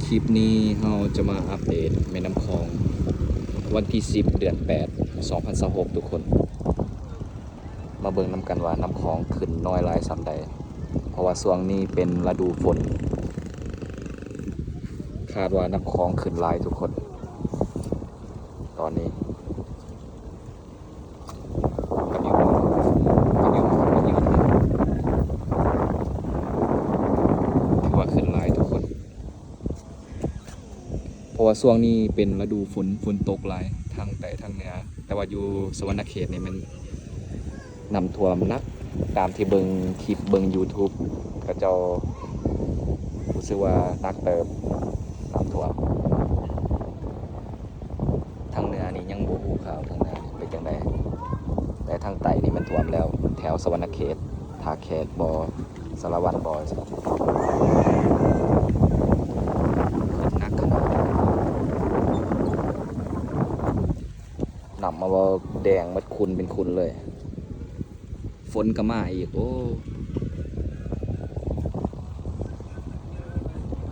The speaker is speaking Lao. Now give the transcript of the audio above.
ຄລິບນີ້ເຮົາຈະມາອັບເດດແມ່ນ້ຳຂອງ ວັນທີສິບ ເດືອນແປດ ສອງພັນຊາວຫົກ ທຸກຄົນ. ມາເບິ່ງນຳກັນວ່ານ້ຳຂອງຂຶ້ນນ້ອຍຫຼາຍສ່ຳໃດ ເພາະວ່າຊ່ວງນີ້ເປັນລະດູຝົນ ຄາດວ່ານ້ຳຂອງຂຶ້ນຫຼາຍທຸກຄົນ. ຕອນນີ້ ກັນຢູ່ ກັນຢູ່ ກັນຢູ່ ຖືວ່າຂຶ້ນຫຼາຍທຸກຄົນ ເພາະວ່າຊ່ວງນີ້ເປັນລະດູຝົນ ຝົນຕົກຫຼາຍ ທັງໃຕ້ທັງເໜືອ ແຕ່ວ່າຢູ່ສະຫວັນນະເຂດນີ້ແມ່ນນ້ຳຖ້ວມໜັກ ຕາມທີ່ເບິ່ງຄລິບ ເບິ່ງຢູທູບ ເຂົາເຈົ້າ ຮູ້ສຶກວ່າໜັກເຕີບ ນ້ຳຖ້ວມ. ທາງເໜືອນີ້ຍັງບໍ່ຮູ້ຂ່າວ ທາງເໜືອນີ້ເປັນຈັ່ງໃດ ແຕ່ທາງໃຕ້ນີ້ມັນຖ້ວມແລ້ວ ແຖວສະຫວັນນະເຂດ ທ່າແຂກບໍ ສາລະວັນບໍ ຂຶ້ນໜັກຂະໜາດ ນ້ຳມາບໍ່ແດງໝົດ ຂຸ່ນເປັນຂຸ່ນເລີຍ. ຝົນກໍມາອີກ ໂອ້ ເ